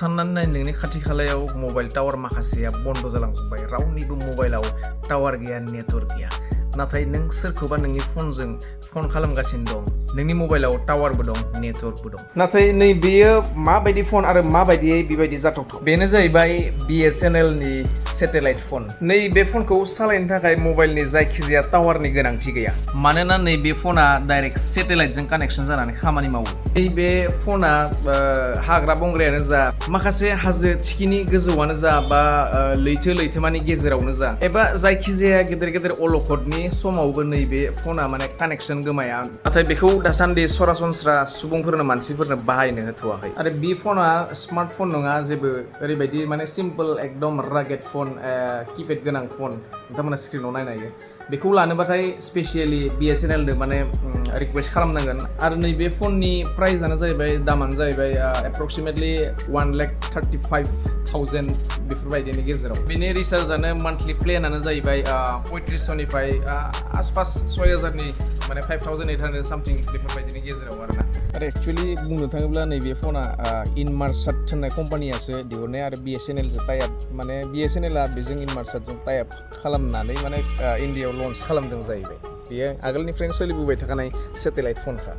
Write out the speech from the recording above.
साननानै नाय नोंनि खाथि खालायाव मबाइल टावार माखासेया बन्द जालांजोब्बाय रावनिबो मबाइलाव टावार गैया नेटवर्क गैया नाथाय नों सोरखौबा नोंनि फनजों फन खालामगासिनो दं नोंनि मबाइलाव टावारबो दं नेटवर्कबो दं नाथाय नै बेयो माबायदि फन आरो माबायदियै बेबायदि जाथावथाव बेनो जाहैबाय BSNL नि सेटेलाइट फन नै बे फनखौ सालायनो थाखाय मबाइलनि जायखिजाया टावारनि गोनांथि गैया मानोना नै बे फना डाइरेक्ट सेटेलाइटजों कानेक्सन जानानै खामानि मावो नै बे फना हाग्रा बंग्रायानो जा माखासे हाजो थिखिनि गोजौआनो जा बा लैथोमानि गेजेरावनो जा एबा जायखिजाया गेदेर गेदेर अलखदनि समावबो नैबे फना माने कानेक्सन गोमाया नाथाय बेखौ दासान्दि सरासनस्रा सुबुंफोरनो मानसिफोरनो बाहायनो होथ'वाखै आरो बे फना स्मार्टफन नङा जेबो ओरैबायदि माने सिम्पल एकदम रागेड फन किपेड गोनां फन नोंथांमोना स्क्रिनाव नायनो हायो बेखौ लानोबाथाय स्पेसियेलि BSNL नो माने रिक्वेस्ट खालामनांगोन आरो नैबे फननि प्राइसआनो जाहैबाय दामानो जाहैबाय एप्रक्सिमेटलि 1,35,000 बेफोरबायदिनि गेजेराव बेनि रिचार्जआनो मान्थलि प्लेनानो जाहैबाय 3500निफ्राय आसपास 6000नि माने 5,800 सामथिं बेफोरबायदिनि गेजेराव आरोना आरो एक्चुअलि बुंनो थाङोब्ला नैबे फना इनमार्साट होननाय कम्पानियासो दिहुननाय आरो BSNL जों टाइप माने BSNLआ बेजों इनमार्साटजों टाइप खालामनानै माने इन्डियायाव लन्च खालामदों जाहैबाय बेयो आगोलनिफ्रायनो सोलिबोबाय थाखानाय सेटेलाइट फनखा